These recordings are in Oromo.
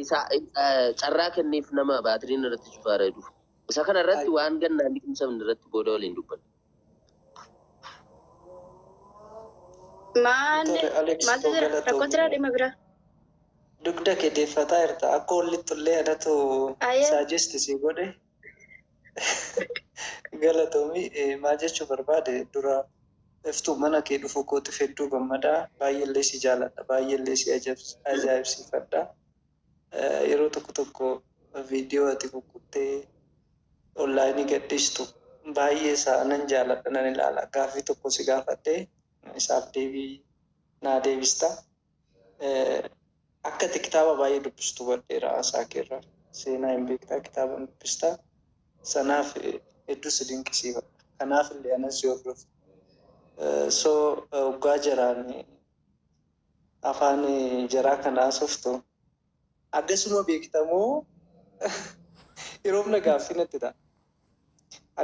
Isa carraa kenniif nama baatiriin irratti cufaara jedhu. Isa kana irratti waan gannaan liqimsamne irratti booda waliin dubbanna. Maal Tole Alex maaltu koo jira? Rakkoo jira galatoomi. dhimma biraa. Dugda kee deeffataa jirta. Akka ollittu illee anatu Ayyee suggest si godhe. Galatoomi maal jechuu barbaade dura iftuu mana kee dhufu kootiif hedduu gammadaa. Baay'eellee si jaaladha. Baay'eellee si ajaa'ibsiifadha. Yeroo tokko tokko viidiyoo ati kukkuttee onlaayinii gadhiistu baay'ee isaa nan jaaladha nan ilaala. Gaaffii tokko si gaafadhee isaaf deebii naa deebista. Akka ati kitaaba baay'ee dubbistu hubadheera haasaa keerraa. Seenaa hin beektaa kitaaba hin dubbistaa. Sanaaf hedduu si dinqisiifadha. Kanaaf illee anas si hordofa. So waggaa jaraan afaan jaraa kana haasoftu akkasuma beektamoo yeroo humna gaaffii natti ta'a.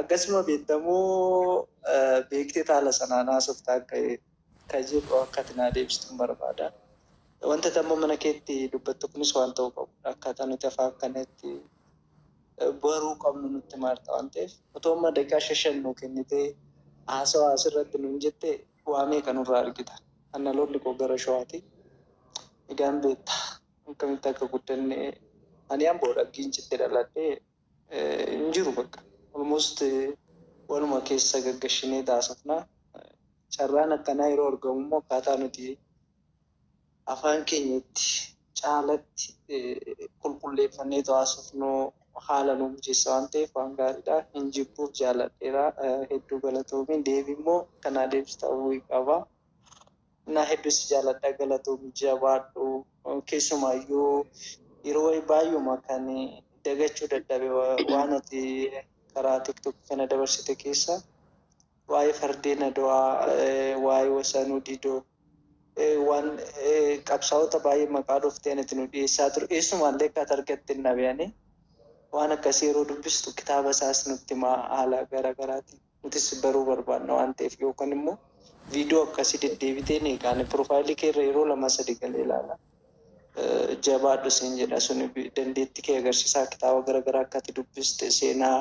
Akkasuma beektamoo beektee haala sanaan haasofta akka ka jedhu akka ati naa deebistuun barbaada. Wanta ati amma mana keetti dubbattu kunis waan ta'uu qabudha. Akkaataa nuti afaan kanatti baruu qabnu nutti maarta waan ta'eef otoo amma daqiiqaa shashan nuu kennitee haasawaa asirratti nuun jette waa meeqa nurraa argita. Analoonni koo gara shawaati. Egaan beekta akkamitti akka guddanne ani amboodha giincitti dhaladhee hin jiru bakka. Almost waluma keessa gaggashinee taasifna. Carraan akkanaa yeroo argamu immoo akkaataa nuti afaan keenya itti caalatti qulqulleeffannee haasofnu haala nu mijeessa waan ta'eef waan gaariidha. Hin jibbuuf jaaladheera. Hedduu galatoomi. Deebii immoo kanaa deebis ta'uu qaba. Na hedduu si jaaladha galatoomi jabaadhu. Keessumaayyuu yeroo wayii baay'uma kan dagachuu dadhabe waan ati karaa TikTok kana dabarsite keessa waa'ee fardeen Adwaa, waa'ee Wasanuu Didoo, waan qabsaa'ota baay'ee maqaa dhooftee ati nu dhiyeessaa ture. Eessumaallee akka ati argatte hin dhabe waan akkasii yeroo dubbistu kitaaba isaas nutti himaa haala gara garaatiin. Nutis baruu barbaanna waan ta'eef yookaan immoo viidiyoo akkasii deddeebitee ni eegaane piroofaayilii kee irra yeroo lama sadi galee ilaala. Jabaadhu siin jedha sun dandeettii kee agarsiisaa kitaaba gara garaa akka ati dubbiste seenaa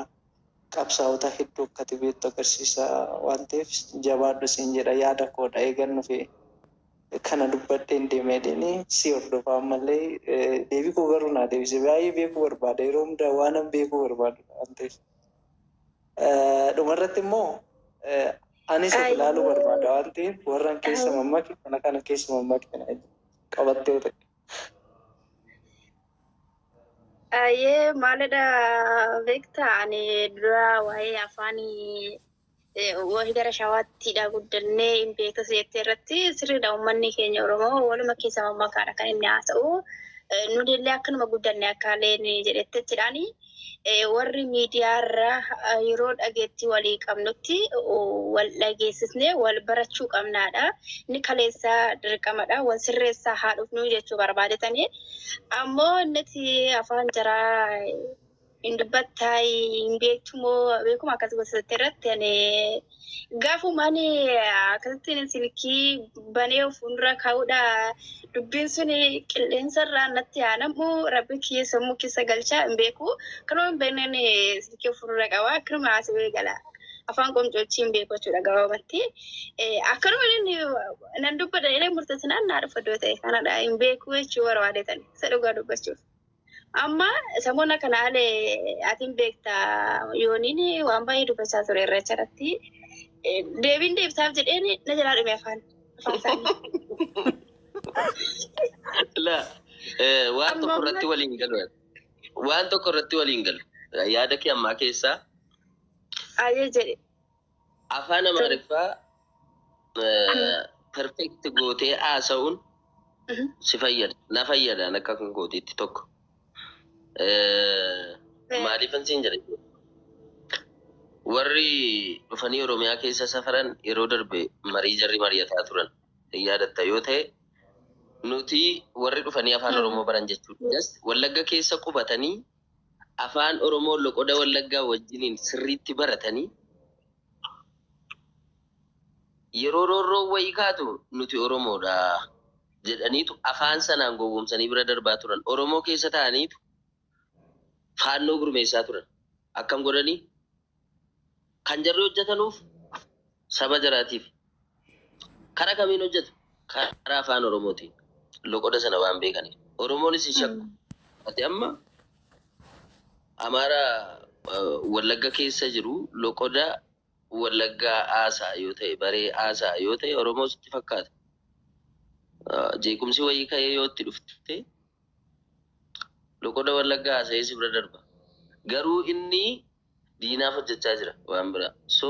qabsaa'ota hedduu akka ati beektu agarsiisa waan ta'eef jabaadhu siin jedha yaada koodha eegan dhufe kana dubbadheen deemee deemee si hordofaa ammallee deebii koo garuu naa deebise baay'ee beekuu barbaada yeroo hundaa waanan beekuu barbaadu waan ta'eef. Dhumarratti immoo anis of ilaaluu barbaada waan ta'eef warran keessa mammaki kana kana keessa mammaki kana qabattee ta'e. Ayyee maalidha beektaa ani dura waa'ee afaanii wayii gara shawaattiidha guddannee hin beektas jettee irratti sirriidha uummanni keenya Oromoo waluma keessa mammakaadha kan inni haasa'u. Nuti illee akkanuma guddanne akka leen jedhetti jedhaani warri miidiyaarra yeroo dhageetti walii qabnutti wal dhageessisnee wal barachuu qabnaadha. Inni kaleessaa dirqamadha. Wal sirreessaa haa dhufnu jechuu barbaadetanii. Ammoo inniti afaan jaraa hin dubbattaa hin beektu moo beekuma akkas gosa irratti ani gaafuma ani akkasittiin silkii banee fuuldura kaa'uudha dubbiin sun qilleensa irraa natti aanamu rabbi kiyya sammuu keessa galchaa hin beeku kanuma hin beekneen silkii fuuldura qaba akkanuma haasawee gala afaan qomcochii hin beeku jechuudha gabaabumatti akkanuma inni nan dubbadha jedhee murteessinaan naa dhufa iddoo ta'e kanadha hin beeku jechuu barbaadetan isa dhugaa dubbachuuf. Amma samoona kana haala atiin beektaa yooniin waan baay'ee dubbachaa ture irreecha irratti deebiin deebisaaf jedheen na jalaa dhume afaan afaan isaanii. La waan Amma tokko amma irratti waliin galu. Waan tokko irratti waliin galu. Yaada kee ammaa keessaa ayyee jedhe. afaan Amaariffaa perfect gootee haasa'uun si fayyada. Na fayyada akka kan gooteetti tokko. Maaliifan siin jedhe? Warri dhufanii Oromiyaa keessa safaran yeroo darbe marii jarri mari'ataa turan hin yaadatta yoo ta'e nuti warri dhufanii afaan Oromoo baran jechuudha. Just Wallagga keessa qubatanii afaan Oromoo loqoda Wallaggaa wajjiniin sirriitti baratanii yeroo roorroo wayii kaatu nuti Oromoodha. Jedhaniitu afaan sanaan gowwoomsanii bira darbaa turan. Oromoo keessa ta'aniitu faannoo gurmeessaa turan. Akkam godhanii? Kan jarri hojjetanuuf saba jaraatiif. Karaa kamiin hojjetu? Karaa afaan Oromootiin. Loqoda sana waan beekaniif. Oromoonis hin shakku. Ati amma Amaara Wallagga keessa jiru loqoda Wallaggaa haasaa yoo ta'e, baree haasaa yoo ta'e, Oromoo sitti fakkaata. Jeequmsi wayii ka'ee yoo itti dhufte, loqoda Wallaggaa haasa'ee si bira darba. Garuu inni diinaaf hojjechaa jira waan biraa. So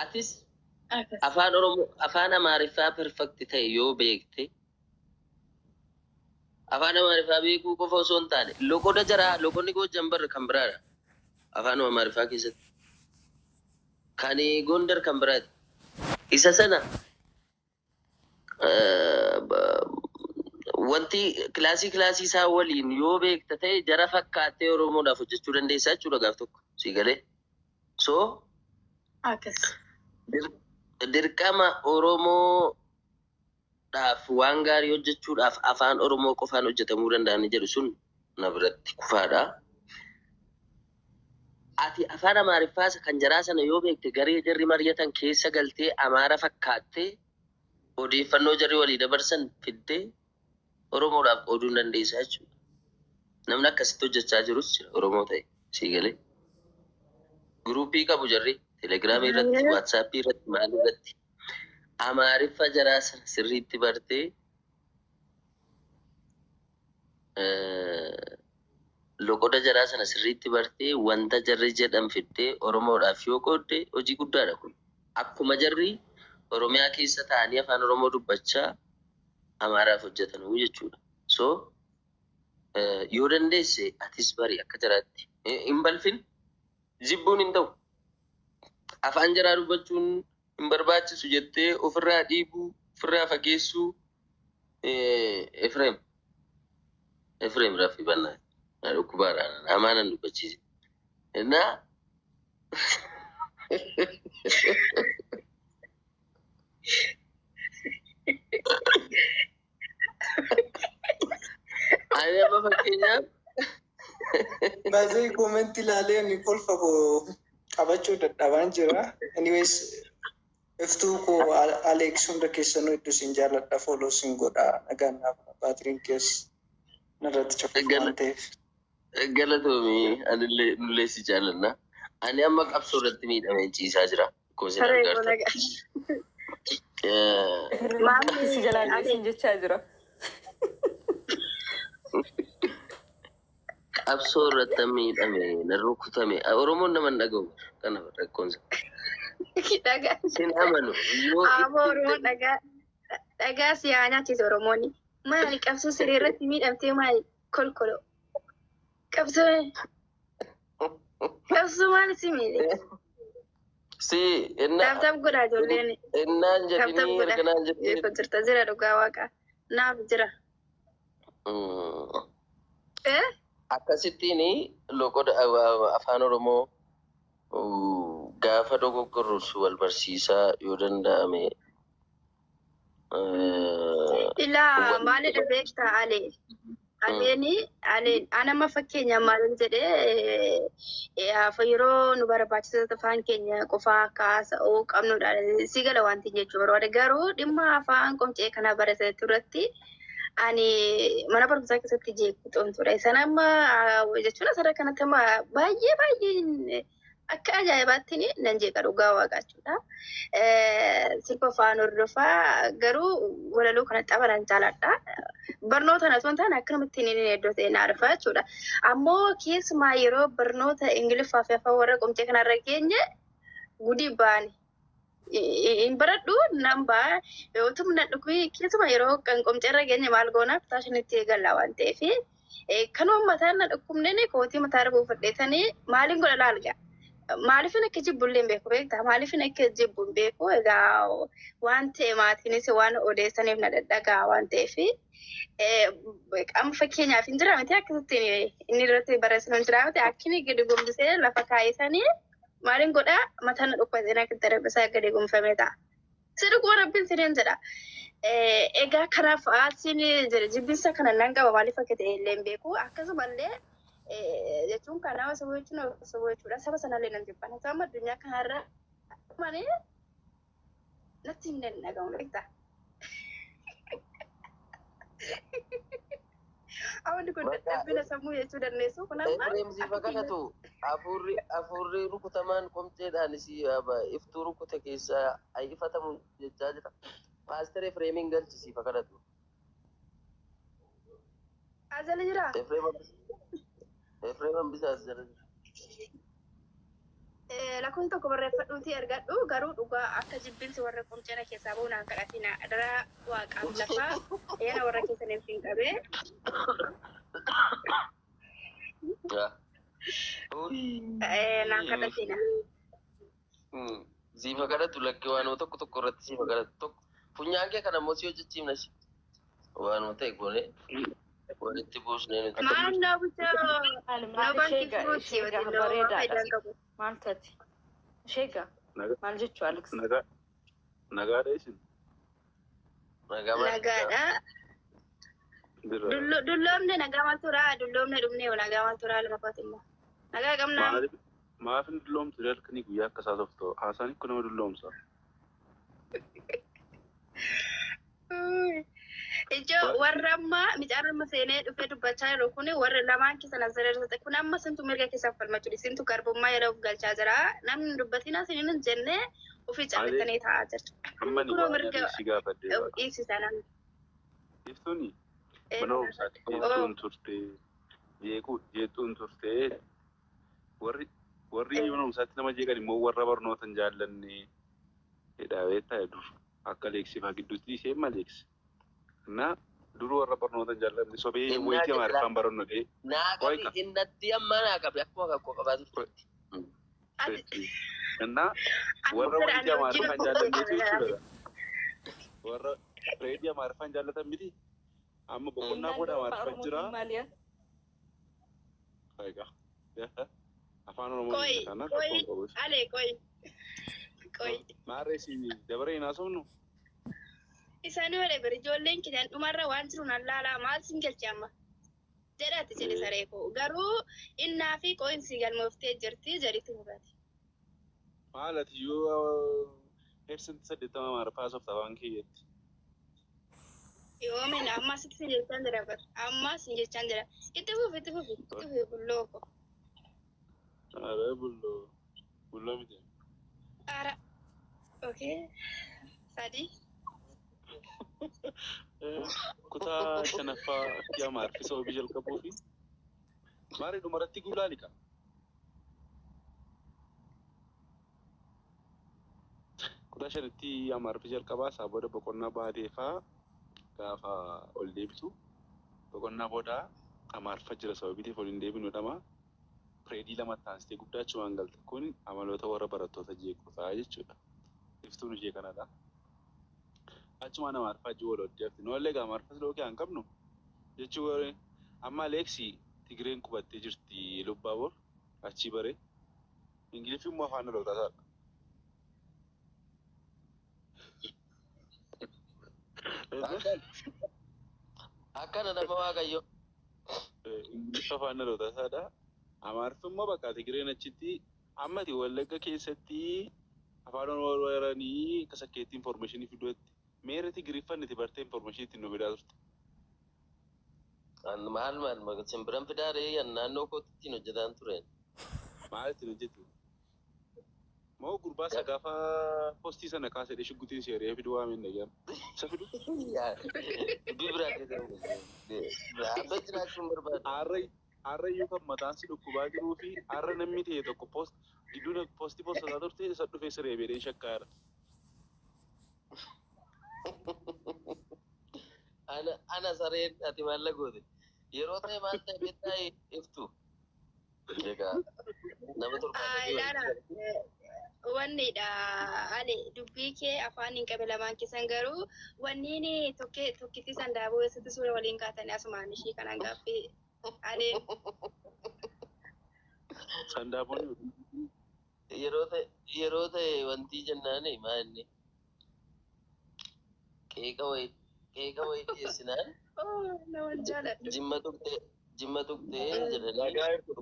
atis afaan Oromoo, afaan Amaariffaa perfect ta'e yoo beekte, afaan Amaariffaa beekuu qofa osoo hin taane loqoda jaraa, loqonni Goojjam barra kan biraadha. Afaan Amaariffaa keessatti. Kan Gondar kan biraati. Isa sana wanti kilaasii isaa waliin yoo beekta ta'e, jara fakkaattee Oromoodhaaf hojjechuu dandeessaa jechuudha gaaf tokko. Si galee? So dirqama Oromoodhaaf waan gaarii hojjechuudhaaf afaan Oromoo qofaan hojjetamuu danda'an jedhu sun na biratti kufaadha. Ati afaan Amaariffaa kan jaraa sana yoo beekte, garee jarri mari'atan keessa galtee Amaara fakkaattee odeeffannoo jarri walii dabarsan fiddee Oromoodhaaf qooduu hin dandeessaa jechuudha. Namni akkasitti hojjechaa jirus jira Oromoo ta'e, sii galee. Groupii qabu jarri Telegramii irratti, WhatsAppii irratti, maal irratti. Amaariffa jaraa sana sirriitti bartee, loqoda jaraa sana sirriitti bartee, wanta jarri jedhan fiddee Oromoodhaaf yoo qoodde, hojii guddaadha kun. Akkuma jarri Oromiyaa keessa ta'anii afaan Oromoo dubbachaa Amaaraaf hojjetanuu jechuudha. So yoo dandeesse atis bari akka jaraatti. Hin balfin, jibbuun hin ta'u. Afaan jaraa dubbachuun hin barbaachisu jettee ofirraa dhiibuu, ofirraa fageessuu. Efreem. Efreem, raffi bannaa. Dhukkubaadhaan hamaa nan dubbachiise. Innaa ani amma fakkeenyaaf Baay'ee commentii ilaalee ani kolfa koo qabachuu dadhabaan jira. Anyways, iftuu koo, Alex, hunda keessanuu hedduu sin jaalladha. Follow sin godha. Nagaan naaf, baatiriin keessa narratti cufa waan ta'eef. Galatoomii, anillee nullee si jaallanna. Ani amma qabsoo irratti miidhamee ciisaa jira. Akkuma isin argaa jirtan. Si jalaan isin jechaa jira. Qabsoo irratti miidhame, na rukutame. Oromoon nama hin dhaga'u. Kana rakkoonsa. Dhagaa. Sin amanu. Yoo Aboo, Oromoon dhagaa dhagaa siyaa nyaachise Oromoonni. Maali, qabsoo siree irratti miidhamtee maali kolkolo? Qabsoo maali si miidhe? Si innaa Tap tap godhaa ijoolleen. Innaan Tap tap jedhini godhaa. erga naan jettee. Beeku jirta jira dhugaa waaqa. Naaf jira. Eh? Akkasittiin loqoda afaan Oromoo gaafa dogoggorrus wal barsiisaa yoo danda'ame. Ilaa, maalidha beektaa, alee? Aleeni aleen anama fakkeenya maalin jedhee, yeroo nu barbaachisu afaan keenya qofaa akka haasa'uu qabnudha. Si gala wanti jechuu barbaade garuu dhimma afaan qomcee kana barate irratti ani mana barumsaa keessatti jeeqxoon ture. Sana amma jechuun asirra kanatti amma baay'ee baay'ee akka ajaa'ibaatti nan jeeqa dhugaa waaqa jechuudha. Sirba afaan hordofaa garuu walaloo kana tapha nan jaaladha. Barnoota na osoo hin taane akkanumatti inni iddoo ta'e naa dhufa jechuudha. Ammoo keessumaa yeroo barnoota Ingiliffaa fi afaan warra qomcee kanarra geenye gudii baane. Hin baradhu nan ba'a utuma na dhufi, keessumaa yeroo kan qomcee irra geenye maal goona, kutaa shanitti eegalla waan ta'eef kanuma mataan na dhukkubneen kootii mataa irra buufadheetanii maaliin godha laalga. Maaliifin akka jibbullee hin beeku, beektaa? Maaliifin akka jibbu hin beeku. Egaa waan ta'e maatiinis waan odeessaniif na dhadhagaa waan ta'eef, amma fakkeenyaaf hin jira miti, akkasitti inni irratti barreessinu hin jira miti, akkini gadi gombisee lafa kaayisanii maaliin godhaa, mataan na dhukkubsee akka darbisaa gadi gombifamee ta'a. Sirguma rabbiin sireen jedha. Egaa kanaaf asiin jedhe jibbinsa kana nan qaba maaliif akka ta'e illee hin beeku. Akkasumallee jechuun kan nama saba jechuun saba jechuudha. Saba sanallee nan jibban. Haa addunyaa kanarra malee natti hin danda'amu beektaa. Hawwanni kun dadhabina sammuu jechuu dandeessu. Kun amma Efreem si fakkaatu afurri rukutamaan qomceedhaan si iftuu rukute keessaa ifatamu jechaa jira. Paaster Efreemiin galchi si fakkaatu. Azali jira. Efreem hambisaa as jala jira. Lakkoofsa tokko barreeffadhuutii argadhu garuu dhugaa akka jibbinsi warra qomceena keessaa bahu naan kadhatina. Dara waaqaaf lafaa eena warra keessaniif hin qabee. Naan kadhatina. Siifa kadhatu lakkee waanuma tokko tokko irratti siifa kadhatu tokko funyaan kee kana immoo si hojjechiifna si waanuma ta'e goone walitti buusnee nuti. Maal naa bulchaa Maal baankii furuuti isheegaa bareedaadha. Maal taati? Isheegaa maal jechuu Alex? Nagaadha isin. Nagaadha. Dulloomne nagaa maal turaa? Dulloomne dhumnee nagaa maal turaa lama kooti immoo. Nagaa qabnaa. Maaf hin dulloomtu halkanii guyyaa akka isaa tofto haasaan kun nama dulloomsa. Ijoo warra amma micaan amma seenee dhufee dubbachaa jiru kun warra lamaan keessan as jala kun amma sintu mirga keessan falmachuu sintu garbummaa yeroo of galchaa jira. Namni dubbatina sinin hin jenne ofii callisanii taa'aa jirtu. Amma ni Kunoo waan mirga si gaafadhe. dhiisisa namni. Iftuuni mana barumsaatti jeexuun turte jeexuun turte warri mana barumsaatti nama jeeqan immoo warra barnoota hin jaallanne jedha beektaa dur akka leeksifaa gidduutti ishee maleeksi. Na dur warra barnoota hin jaallanne sobee wayitii amaariffaan barannu dhee. Naa qabi innatti amma naa qabi akkuma kakkoo qabaa turteetti. Innaa warra wayitii amaariffaan jaallanneetu jechuudha. Warra reedii amaariffaan jaallatan miti. Amma boqonnaa booda amaariffaan jira. Afaan Oromoo kana rakkoon qabu. Ale koi. Koi. Maarree si dabaree hin haasofnu? Isaanii wala bari ijoolleen keenyan dhumarra waan jiru nan laalaa maal sin galche amma jedhaati jedhe saree koo garuu innaa fi qo'insi galmooftee jirti jedhitti hubate. Maal ati yoo 80% amaariffaa haasofta afaan kiyyeetti. Yoomina amma asitti sin jechaan jira bar amma sin jechaan jira itti fufi itti fufi itti fufi bulloo koo. Ara bulloo bulloo miti. Ara okay sadi. Kutaa shanaffaa amaariffisa obii jalqabuu fi maarree dhumarratti guulaali ka. Kutaa shanitti amaariffi jalqabaa isaa booda boqonnaa baateefaa gaafa ol deebisu boqonnaa booda amaariffa jira sababii ta'eef ol hin deebinu dhama. Pireedii lama taansitee guddaa waan galta. Kun amaloota warra barattoota jeeqotaa jechuudha. Iftuun ishee kanadha. Achumaan amaariffaa jiru wal hojjetti. Noollee egaa amaariffas lookee hin qabnu jechuun amma Aleeksii Tigireen qubattee jirti Lubbaabor achii bare. Ingiliffi immoo afaan dhalootaa isaadha. Akkana nama Waaqayyo. Ingiliffi afaan dhalootaa isaadha. Amaariffi immoo bakka Tigireen achitti ammati Wallagga keessatti afaan Oromoo baranii akka sakkeetti informationii fiduutti. Meera Tigiriffaan itti bartee informationii ittiin nu fidaa turte. Maal maal simbiran fidaaree naannoo kootti ittiin hojjetaan tureen. Maal ittiin hojjetu? Moo gurbaa isa gaafa postii sana kaasee shuggutiin seeree fiduu waameen dhaga'ama. Isa fidu? Dubbii biraa keessa jiraachuun barbaada. Har'a iyyuu kan mataan si dhukkubaa jiruu fi har'a namni ta'e tokko post gidduu postii postataa turte isa dhufee siree beedeen shakkaara. Ana sareen ati maal goote? Yeroo ta'e maal ta'e beektaa iftu. Egaa nama Ilaala wannidha ale dubbii kee afaan hin qabe lamaan keessan garuu wanniin tokkitti san daaboo eessatti suura waliin kaatanii asumaan ishii kanaan gaaffii ale. Sandaaboon Yeroo ta'e wanti jennaani maal inni? Qeeqa wayii qeeqa wayii dhiyeessinaan Oh, nama jaaladhu. jimma tuqxee jimma tuqxee jedhanii Nagaa jirtu.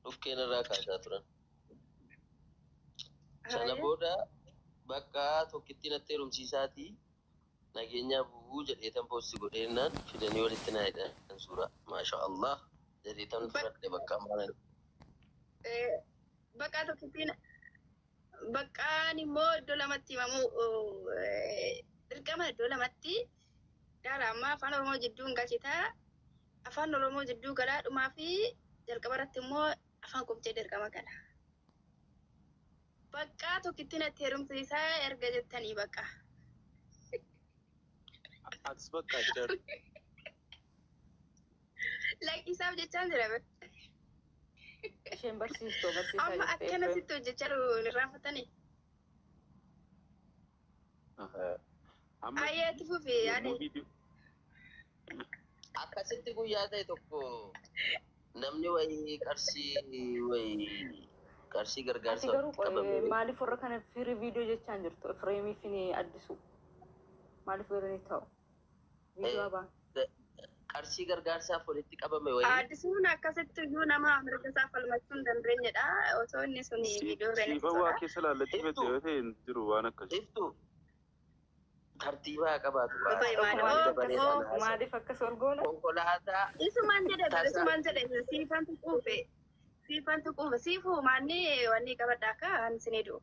dhukkeen irraa kaasaa turan. Sana Haye. booda bakka tokkitti natti heerumsiisaatii nageenyaa bu'uu jedheetan poosti godheennaan fidanii walitti naa hidhan suuraa. Maasha Allah jedheetan fudhadhe bakka ammaa. Bakka tokkittiin bakkaan immoo iddoo lamatti himamu dirqama iddoo lamatti gaara amma afaan Oromoo jidduu hin galchitaa afaan Oromoo jidduu galaa dhumaa fi jalqaba irratti immoo afaan qomcee dirqama gala. Bakka tokkittiin natti heerumsiisaa erga jettanii bakka. Atis bakka jedhu. Lakkisaaf jechaan jira. Isheen barsiistoo barsiisaa Amma jirti. akkanasitti hojjechaa jiru hin irraanfatanii. Amma Ayyee itti fufi yaade. yommuu viidiyoo Akkasitti guyyaa ta'e tokko namni wayii qarshii wayii qarshii Ati gargaarsa garuu walitti qabame maaliif warra kana firii viidiyoo jechaan jirtu? Fireemii fi addisu. Maaliif yeroo ta'u? Viidiyoo abaan. Qarshii gargaarsaaf walitti qabame wayii Addisuun akkasitti iyyuu nama mirga isaa falmachuu hin dandeenyedha. Osoo inni sun viidiyoo siifan waa keessa laallachuu fete yoo ta'e hin jiru waan akkasii. Iftu tartiibaa qabaatu Obbo Imaan, waan oo, dabareedhaan oo. haasa'u. Maaliif akkas ol goona? Konkolaataa Isumaan jedhe Tasa. isumaan jedhe siifantu quufe. Siifantu quufe. Siifuu maanni wanni qabadha akka ani isinii du'u.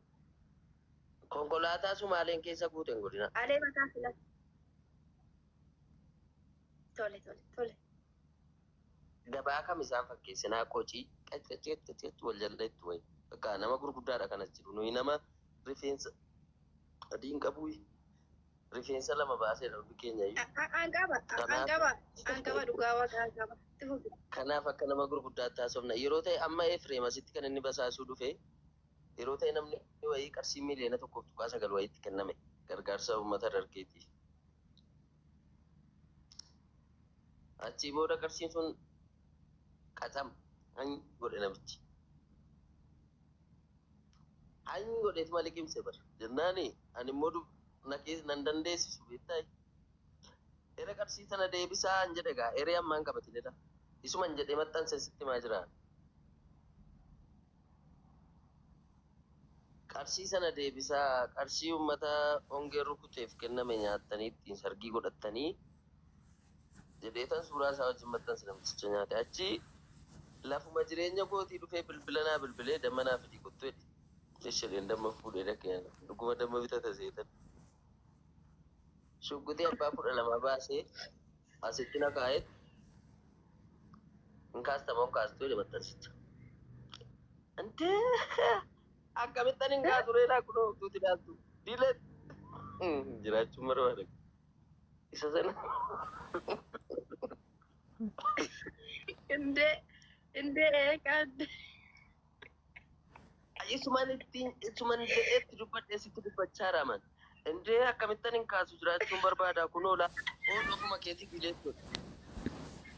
Konkolaataa Sumaaleen keessa guute hin godhina. Alee mataa filata. Tole tole tole. Gabaa kam isaan fakkeessinaa qocii qaccacceetti wal jala itti wayi. Bakka nama gurguddaadha kanas jiru. Nuyi nama rifeensa adiin qabu rifeensa lama baaseedha hundi keenya iyyuu. An qaba an qaba an qaba dhugaa waaqa an qaba. Itti fufi. Kanaaf akka nama gurguddaatti haasofna. Yeroo ta'e amma Efreem asitti kan inni basaasuu dhufe yeroo ta'e namni wayii qarshii 1.9 miliyoona wayiitti kenname gargaarsa uummata dargeetiif. Achii booda qarshiin sun qaxam hanyi godhe namichi. Hanyi godheet malee qimse bara. Jennaani ani immoo na keessa nan dandeessisu beektaa. Era qarshii sana deebisaa hin jedhe gaa eree ammaan qabatinidha. Isuman jedhee maxxanse sitti himaa jira. Qarshii sana deebisaa qarshii uummata hongee rukuteef kenname nyaattanii ittiin sargii godhattanii jedheetan suuraa isaa wajjin maxxanse namticha nyaate. Achi lafuma jireenya kootii dhufee bilbila naa bilbilee damma naa fidii kottu jedhe. Isheen damma fuudhee dhaqee dhuguma damma bitata seetan. Shugguxii abbaa 12 baasee asitti na kaa'ee hin kaastamoo hin kaastuu jedhe maxxansicha. Intee akkamittan hin kaasu reedhaa kunoo utuuti ilaaltu. Diilee jiraachuun barbaada. Isa sana Indee indee qaadde. Isuman ittiin isuman jedheetti dubbadhee sitti dubbachaa raaman. Indee akkamittan hin kaasu jiraachuun barbaada kunoo laa oon ofuma keetii diileet godhe.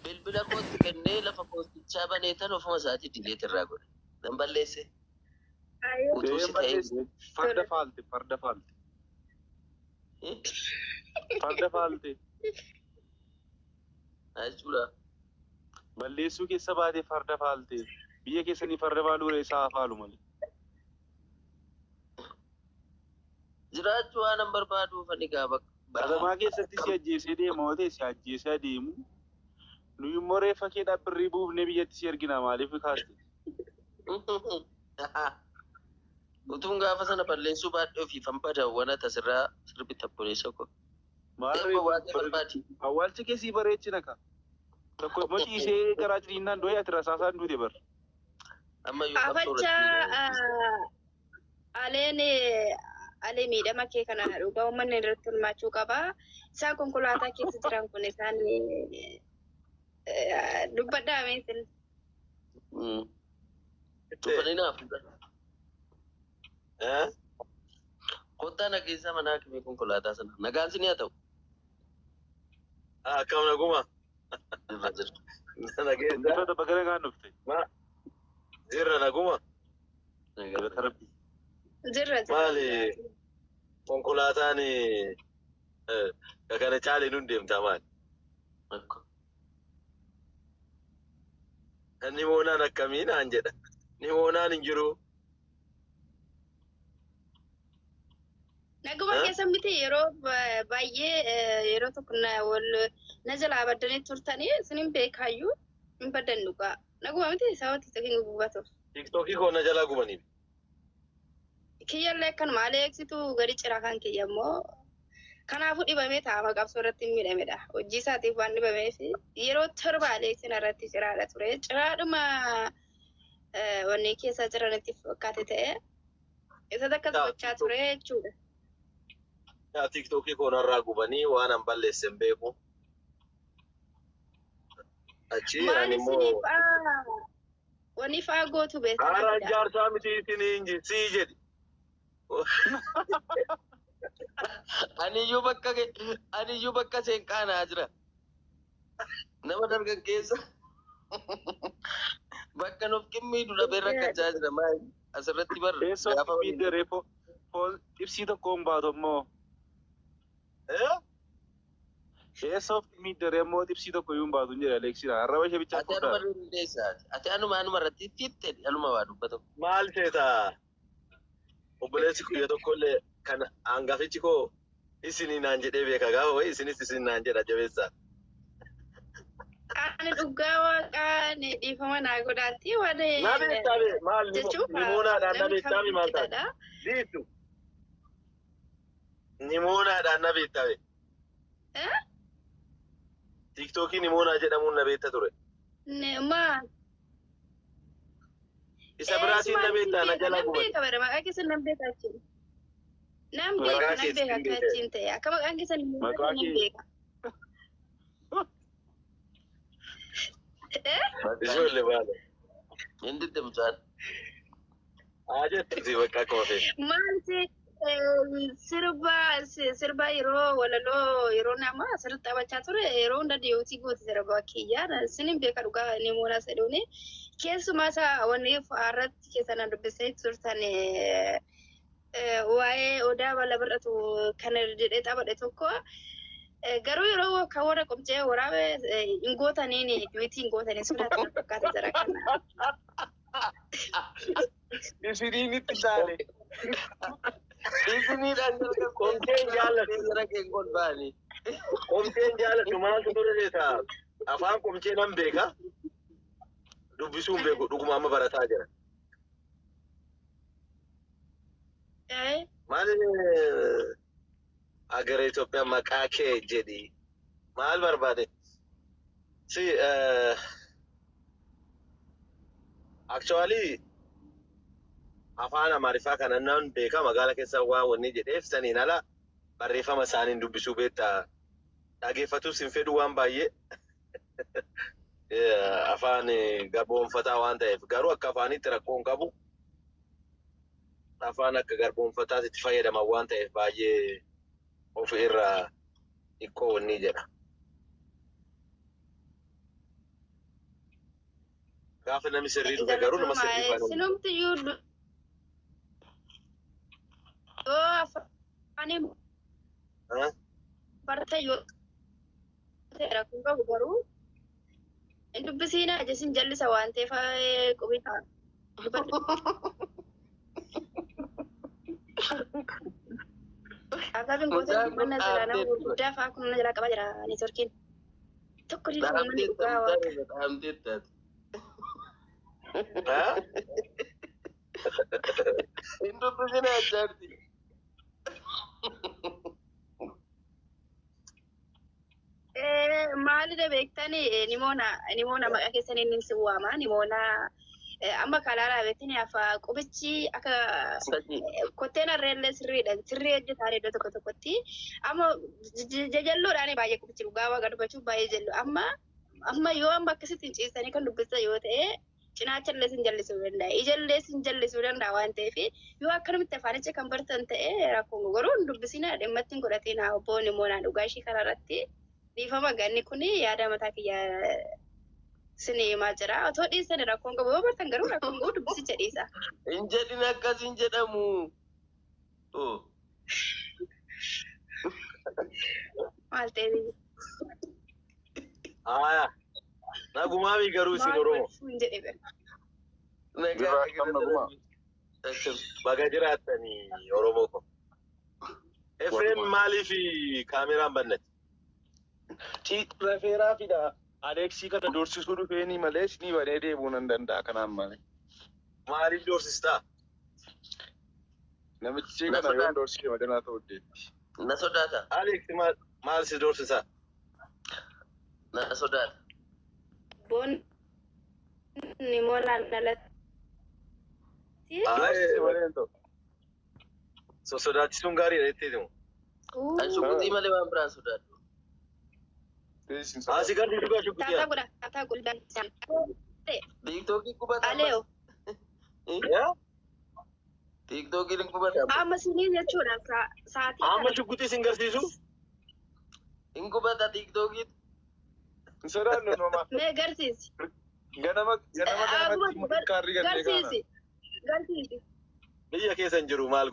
Bilbila kootti kennee lafa poostichaa banee tan ofuma isaatii diileet irraa godhe. Nan balleesse. Ayyee. Utuu si ta'ee Farda faalte farda faalte farda faalte jechuudha. Balleessuu keessa baatee farda faalte biyya keessanii farda faaluu isaa faalu malee. Jiraachuu waan an barbaaduuf ani gaa bakka. Katamaa keessatti si ajjeesee deema yoo ta'e si ajjeesee adeemu. Nuyi immoo reeffa kee dhaabbirrii buufnee biyyatti si ergina maaliif kaaste? Utuun gaafa sana balleessuu baadhee ofiifan badawwan asirraa sirbitti obboleessa koo. Maal Eebba waaqee barbaadi. Awwaalcha kee sii bareechina ka. Tokko immoo ciisee garaa ciniinnaan du'e ati rasaasaan duute bar. Amma yoo qabsoo Afacha irratti aleen alee miidhama kee kana dhugaa uummanni irratti hirmaachuu qaba. Isaan konkolaataa keessa jiran kun isaan dubbadhaa meesin. Tufanii naaf fuudhan. Kottaa na keessaa mana hakimii konkolaataa sana. Nagaan sinii haa ta'u. Akkam naguma. Irra jirtu. Nageessa. Injifata bakka nagaan dhufte. Jirra naguma. Galata Rabbi. Jirra jirra. Maali konkolaataan Ka kana caalee nun deemtaa maal? Akko. Nimoonaan akkamii naan jedha. Nimoonaan hin jiru. Naguma keessa miti yeroo baay'ee yeroo tokko na wal na jalaa baddanii turtanii isinin beekaayyuu hin baddan dhugaa. Naguma miti sababa tiktookiin gubatuuf. Tiktookii koo na jalaa gubaniif. Kiyyallee akkanuma Aleeksitu gadi cira kan kiyya immoo kanaafuu dhibamee taa'ama qabsoo irratti hin miidhamedha. Hojii isaatiif waan dhibameef yeroo 7 Aleeksiin irratti ciraadha ture. Ciraadhuma wanni keessa jiranitti fakkaate ta'e isatti akkas gochaa ture jechuudha. Yaa tiktookii koo narraa gubanii waan an balleesse hin beeku. Achi Maal ani immoo isinii fa'aa wanni fa'aa gootu haaraan beekamaadha. jaarsaa miti isiniin sii jedhi. Aniyyuu bakka seen qaanaa jira. Nama dargaggeessa. Bakka nuuf qimmiidhu dhabee rakkachaa jira. Maal asirratti bar Teessoo gaafa waliin miidharee ibsii tokko hin baatu ammoo. Eh? Teessoo miidharee ammoo ibsii tokko iyyuu hin baatu hin jedhe Aleeksiidha. Arraba ishee bichaa Ati anuma furdaadha. dandeessaati. Ati anuma anuma irratti fitte anuma waa dubbatu. Maal feeta? Obboleessi kiyya tokkollee kan hangafichi koo isinii naan jedhee beeka gaafa wayi isinis isin naan jedha jabeessaa. Ani dhugaa waaqaa ni dhiifama naa godhaatti waan Na beektaa bee maal jechuun nimoonaadhaan na namni beektaa bee maal taate? qixadha. Diitu. Nimoonaadhaan na beektaa bee. Eh? Tiktookii nimoonaa jedhamuun na beekta ture. Maal? Isa biraatiin na beektaa na jalaa Nan gubate. beeka bara maqaa keessan nan beeka achiin. Nan beeka Maqaa nan keetiin beeka akka beeka. achiin ta'e akka maqaan keessan Maqaa nan kee beeka. Eh? Ijoollee baala. Inni mucaan. Haa jettuuti bakka akkuma feete. Maal sirba sirba yeroo walaloo yeroo nama asirratti taphachaa ture yeroo hunda dhiyootii goote sirba kiyyaa sinin beeka dhugaa nimoona sedhuuni keessumaa isa wanni irratti keessa na dubbisee turtan waa'ee odaa bala bir'atu kan jedhee taphadhe tokko garuu yeroo kan warra qomcee waraabe hin gootaniin duwitii hin gootanii sodaatan fakkaata jira kana. Isiniin itti taane. Isiniidhaan Qomceen jaallattu. Jara kee gol ba'anii. Qomceen jaallattu maaltu ture beektaa? Afaan qomcee nan beeka. Dubbisuu hin beeku dhuguma amma barataa jira. Maal agara Itoophiyaa maqaa kee jedhi maal barbaade? Si actually afaan Amaariffaa kana nan beeka magaala keessa waa wanni jedheef saniin ala barreeffama isaaniin dubbisuu beektaa dhageeffatus hin fedhu waan baay'ee afaan garboonfataa waan ta'eef garuu akka afaanitti rakkoo hin qabu. Afaan akka garboonfataatti itti fayyadaman waan ta'eef baay'ee of irraa xiqqoo wanni jedha. Gaafa namni sirrii dhufe garuu nama sirrii faana. Sinumti iyyuu yoo afaaniin barta yoo ta'e rakkoo qabu garuu hin dubbisiinaa jesin jallisa waan ta'eef qubii ta'a. Akkaafin goota mana jira nama gurguddaa fa'aa kun mana jalaa qabaa jira neetworkiin. Tokko illee uummanni dhugaa waaqa. Dhaamteetta. Hin dubbisinaa jaarti. Maalidha beektani nimoona nimoona maqaa keessaniin si waama nimoona amma kalaalaa beektani afa qubichi akka kotteen harreellee sirriidha sirrii hojjetaan iddoo tokko tokkotti amma jajalloodhaan baay'ee qubichi dhugaa waaqa dubbachuuf baay'ee jallu amma amma yoo amma akkasitti hin ciisanii kan dubbisa yoo ta'e cinaacha illee sin jallisuu danda'a ijallee sin jallisuu danda'a waan ta'eef yoo akkanumatti afaanicha kan bartan ta'e rakkoon garuu hin dubbisina dhimma ittiin godhatina obbo nimoonaa dhugaa ishii karaa irratti dhiifama ganni kun yaada mataa kiyya sin himaa jira otoo dhiisani rakkoon qabu yoo bartan garuu rakkoon qabu dubbisicha dhiisa. Hin jedhin akkas hin jedhamu. Maal ta'e? Aayaa. Nagumaami garuu isin Maal Oromoo. gochuun jedhe bara. Nagaa Jirraa kam nagumaa? Baga jiraattanii Oromoo ko. Efreem maaliif kaameraan bannate? Rafeeraa fida. Aleeksii kana doorsisuu dhufeenii malee isinii banee deebi'uu nan danda'a kanaan malee. Maaliif doorsistaa? Namichi kana yoon doorsise madanaa ta'uu deetti. Na sodaata. Aleeks maal si doorsisaa? Na sodaata. Boonni moolaan alatti. Doorsise malee hin ta'u. Sodaachisuun gaariidha jettee himu. Ani shukutii malee waan biraan sodaadhu. Teessin sodaata. Asii gadi dhugaa shukutii. Taataa godha. Taataa godha. Tiiktookii qubata. Aleeyo. Tiiktookiin qubata. Amma sinii jechuudha sa'aatii Amma kana. shukutii sin garsiisu? Hin qubata tiiktookiin. Hin sodaannu nama. Mee garsiisi. Ganama ganama ganamatti kaarrii gallee kaana. Garsiisi. Garsiisi. Biyya keessa hin jiru maal godha?